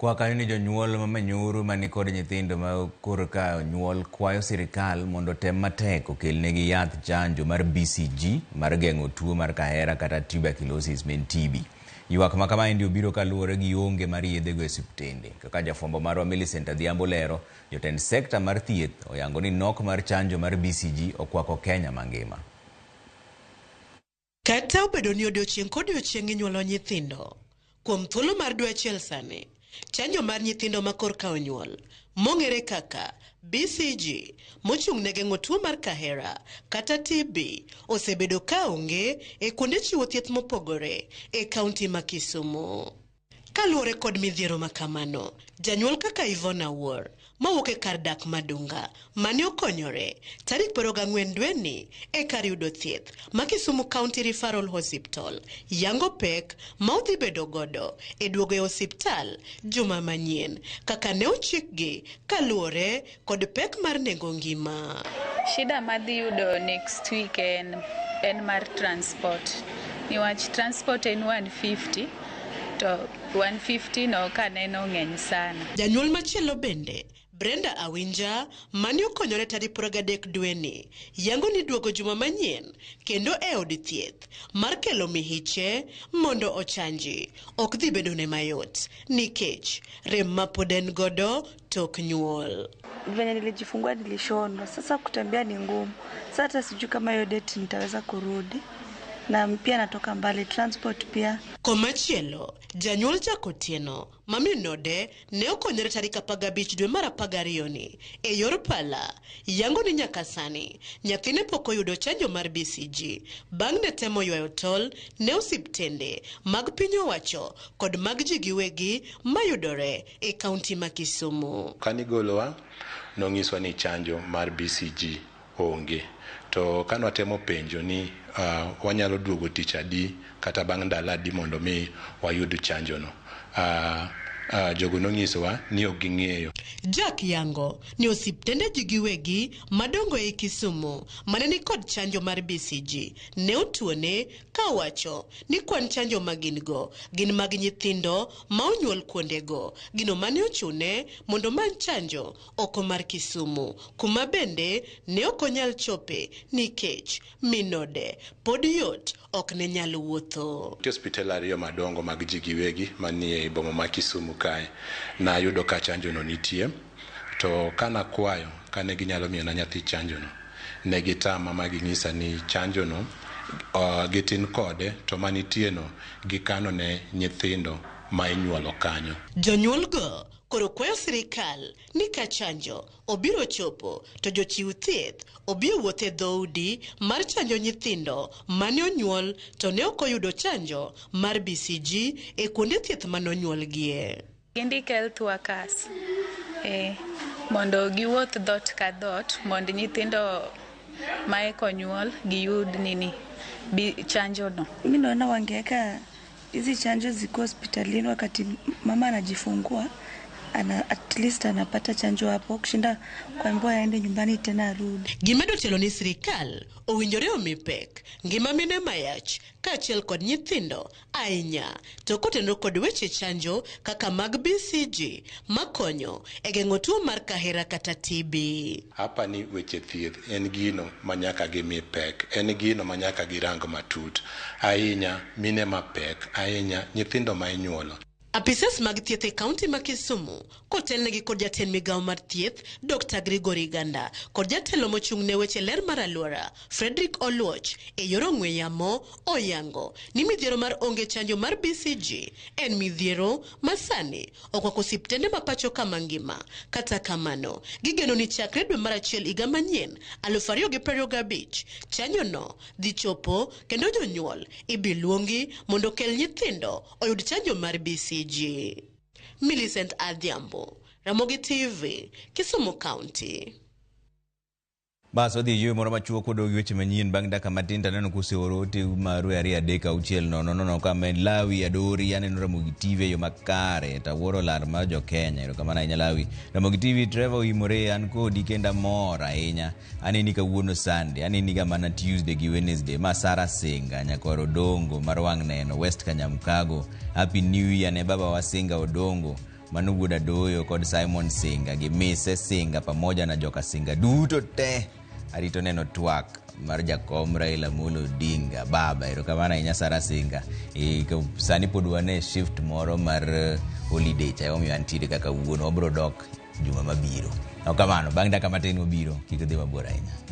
Kwa kanyo ni jonyuol ma Manyuru mani kod nyithindo ma korka onyuol kwayo sirikal mondo otem matek okelnegi yath chanjo mar BCG mar geng'o tuo mar kahera kata tuberculosis ma en TB. Ywak ma kamaendi obiro kaluwore gi onge mar yedhego e osiptende. Kaka jafwambo marwa Millicent Adhiambo lero, jotend sekta mar thieth oyango ni nok mar chanjo mar BCG okwako Kenya mangima. Kata obedo ni odiochieng' kodiochieng' inyuolo nyithindo, kuom thuolo mar dwe achiel sani, chanjo mar nyithindo ma korka onyuol, mong'ere kaka BCG, mochung' ne geng'o tuo mar kahera kata TB, osebedo ka onge e kuonde chiwo thieth mopogore e kaunti ma Kisumu. Kaluwore kod midhiero ma kamano, janyuol kaka Yvonne Awuor, mawuok e kar dak Madunga, mane okonyore tarik 24 dweni e kar yudo thieth ma Kisumu County Referral Hospital, yango pek ma odhi bedo godo e duogo e osiptal juma manyien kaka ne ochikgi kaluwore kod pek mar nengo ngima. Shida madhi yudo next week en mar transport. Niwach transport en 150 to 150 no kaneno ng'eny sana. Janyuol machielo bende, Brenda Awinja, mane okonyore tarik 23 dweni, yango ni duogo juma manyien kendo e od thieth mar kelo mihiche mondo ochanji ok dhi bedone mayot nikech rem ma pod en godo tok nyuol. Venye nilijifungua nilishonwa, sasa kutembea ni ngumu. Sasa hata sijui kama hiyo date nitaweza kurudi, na pia natoka mbali, transport pia. Komachielo, janyuol Jack Otieno ma min ode ne okonyore tarik 15 dwe mar 12 ni e yor pala, yango ni nyaka sani nyathine pok oyudo chanjo mar BCG bang' ne temo ywayo tol ne osiptende mag piny owacho kod mag ji giwegi mayudore e kaunti ma Kisumu. Kanigolowa nonyiswa ni chanjo mar BCG onge, to kanwatemo penjo ni wanyalo duogo tich adi kata bang' ndalo adi mondo mi wayud chanjo no, jogo nonyisowa ni ok ging'eyo. Jack yango ni osiptende ji giwegi madongo ei Kisumu mane ni kod chanjo mar BCG ne otuone ka owacho ni kwan chanjo ma gin go gin mag nyithindo ma onyuol kuondego, gino mane ochune mondo omany chanjo oko mar Kisumu kuma bende ne ok onyal chope nikech minode pod yot ok ne nyal wuotho. Nitie osiptal ariyo madongo mag ji giwegi manie boma ma Kisumu kae. Nayudo ka chanjo no nitie, to kanakwayo kane ginyalo miyona nyathi chanjo no, ne gitama ma ginyisa ni chanjo no gitin kode to manitie no gikano ne nyithindo ma inyuolo kanyo. Jonyuol go koro kwayo sirikal ni ka chanjo obiro chopo to jochiw thieth obi owuoth e dhoudi mar chanjo nyithindo mane onyuol to ne ok oyudo chanjo mar BCG e kuonde thieth mane onyuolgie. Gindik health workers mondo giwuoth dhoot ka dhoot mondo nyithindo ma eka onyuol giyud nini chanjo no. Mi naona wangeweka hizi chanjo ziko hospitalini wakati mama anajifungua, at least anapata chanjo hapo kushinda kuambiwa aende nyumbani tena arudi. Gimedo telo ni sirikal owinjore omi pek ngima mine mayach kaachiel kod nyithindo ahinya to kotenore kod weche chanjo kaka mag BCG makonyo e geng'o tuo mar kahera kata TB. Hapa ni weche thieth en gino ma nyaka gimi pek, en gino ma nyaka girang matut ahinya mine mapek, ahinya nyithindo ma inyuolo. Apisas mag thieth e kaunti ma Kisumu kotelnegi kod jatend migawo mar thieth Dr. Gregory Ganda kod jatelo mochung' ne weche ler mar alwora Frederick Oluoch e yor ong'we yamo oyango ni midhiero mar onge chanjo mar BCG en midhiero ma sani okwako osiptende ma pacho ka mangima. Kata kamano, gigeno ni chakre dwe mar achiel higa manyien 2025 chanjo no dhi chopo kendo jonyuol ibi luongi mondo okel nyithindo oyud chanjo mar BCG. Millicent Adhiambo, Ramogi TV, Kisumu County. Bas wadhi yweyo moro machuok wadog gi weche manyien bang' dakika matin to aneno kuseoro ote maru 2 3 6 0 0 kama en Lawi Adori aneno Ramogi TV e yo makare to awuoro lar mar jo Kenya. Erokamano ahinya Lawi. Ramogi TV Trevor oimore an kodi kendo amor ahinya. Aneni kawuono Sunday, aneni ga mana Tuesday gi Wednesday. Ma Sara Singa, nyakwar Odongo mar wang' neno, West Kanyamkago. Happy New Year ne baba wa Singa Odongo. Mano wuod Adoyo kod Simon Singa gi Mise Singa pamoja na joka Singa duto te. Arito neno twak mar jakom Raila Amolo Odinga. Baba, erokamano ahinya Sara Singa. E, sani pod wan e shift moro mar holiday cha emomiyo antiere kaka wuono. Wabiro dok juma mabiro. Erokamano, bang' dakika matin wabiro, kik idhi mabor ahinya.